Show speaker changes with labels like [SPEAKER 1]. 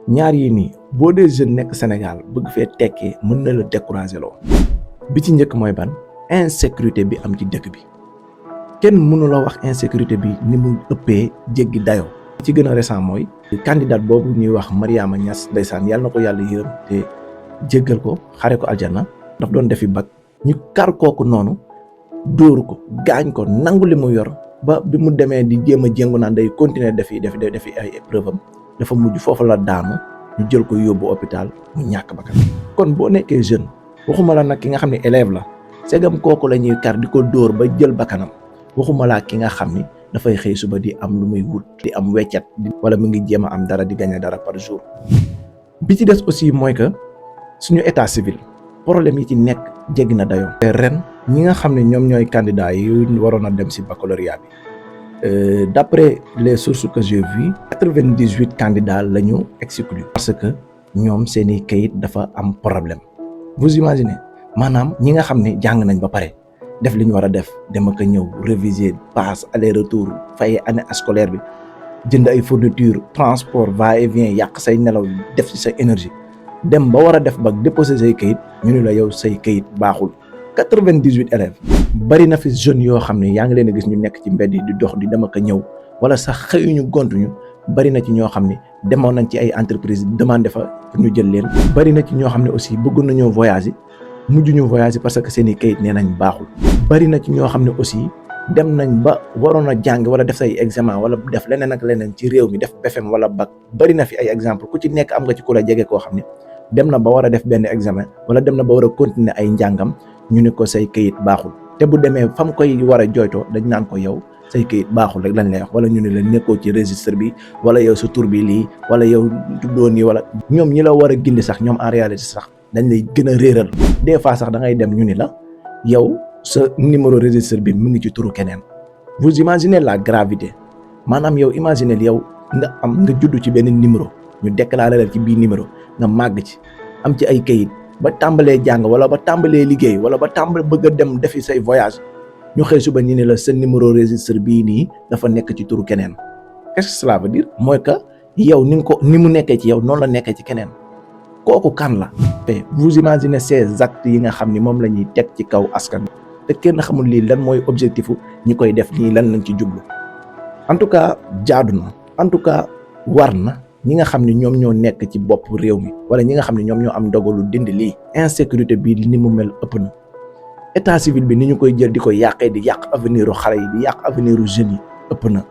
[SPEAKER 1] ñaar yi nii boo dee jeune nekk Sénégal bëgg fee tekkee mën na la décourager loo bi ci njëkk mooy ban insécurité bi am ci dëkk bi kenn mënu la wax insécurité bi ni mu ëppee jéggi dayoo. ci gën a récent mooy candidat boobu ñuy wax Mariama Niass ndeysaan yàlla na ko yàlla yërëm te jéggal ko xare ko aljanna daf doon defi bac ñu kar kooku noonu dóoru ko gaañ ko nangu li mu yor ba bi mu demee di jéem a jéngu naan day continuer defi ay épreuve am dafa mujj foofu la daanu ñu jël ko yóbbu hôpital mu ñàkk bakkan. kon boo nekkee jeune waxuma la nag ki nga xam ne élève la segam kooku la ñuy kar di ko dóor ba jël bakkanam waxuma la ki nga xam ni dafay xëy suba di am lu muy wut di am weccet wala mu ngi jéem a am dara di gagner dara par jour. bi ci des aussi mooy que suñu état civil problème yi ci nekk jéggi na dayoo. ren ñi nga xam ne ñoom ñooy candidats yi waroon a dem ci baccalauréat bi d'après les sources que j'ai vues 98 candidats la ñu exclus parce que ñoom seeni kayit dafa am problème. vous imaginez maanaam ñi nga xam ne jàng nañ ba pare def li ñu war a def dem ak ñëw réviser passe aller retour fay année scolaire bi jënd ay fourniture transport va et vient yàq say nelaw def ci sa énergie dem ba war a def bac déposer say kayit ñu ne la yow say kayit baaxul. 98 élèves bari na fi jeunes yoo xam ne yaa ngi leen a gis ñu nekk ci mbedd yi di dox di dem ak ñëw wala sax xëyuñu gontuñu bari na ci ñoo xam ne demoon nañ ci ay entreprise demandé fa pour ñu jël leen. bari na ci ñoo xam ne aussi bëggoon nañoo voyager mujj ñu voyager parce que seen i kayit nee nañ baaxul. bari na ci ñoo xam ne aussi dem nañ ba waroon a jàng wala def say examen wala def leneen ak leneen ci réew mi def BFEM wala bac bari na fi ay exemple ku ci nekk am nga ci ku la jege koo xam ne dem na ba war a def benn examen wala dem na ba war a continuer ay njàngam ñu ne ko say kayit baaxul te bu demee fam koy war a jooytoo dañ naan ko yow say kayit baaxul rek lañ lay wax wala ñu ne la nekkoo ci registre bi wala yow sa tur bi lii wala yow tuddoo nii wala ñoom ñi la war a gindi sax ñoom en réalité sax dañ lay gën a réeral des fois sax da ngay dem ñu ni la yow sa numéro registre bi mu ngi ci turu keneen. vous imaginez la gravité maanaam yow imaginez yow nga juddu ci benn numéro ñu déclaré la ci bii numéro nga màgg ci am ci ay kayit ba tàmbalee jàng wala ba tàmbalee liggéey wala ba bëgg a dem defi say voyage ñu xëy suba ñu ne la sa numéro registre bii nii dafa nekk ci turu keneen. qu'est-ce que cela veut dire mooy que yow ni mu nekkee ci yow noonu la nekkee ci keneen kooku kan la. vous imaginez ces actes yi nga xam ni moom la ñuy teg ci kaw askan te kenn xamul lii lan mooy objectifu ñi koy def nii lan lañ ci jublu. en tout cas jaadu na en tout cas war na ñi nga xam ne ñoom ñoo nekk ci bopp réew mi wala ñi nga xam ne ñoom ñoo am dogalu dindi lii. insécurité bii ni mu mel ëpp na état civil bi ni ñu koy jël di ko yàqee di yàq avenir u xale yi di yàq avenir u jeunes yi ëpp na.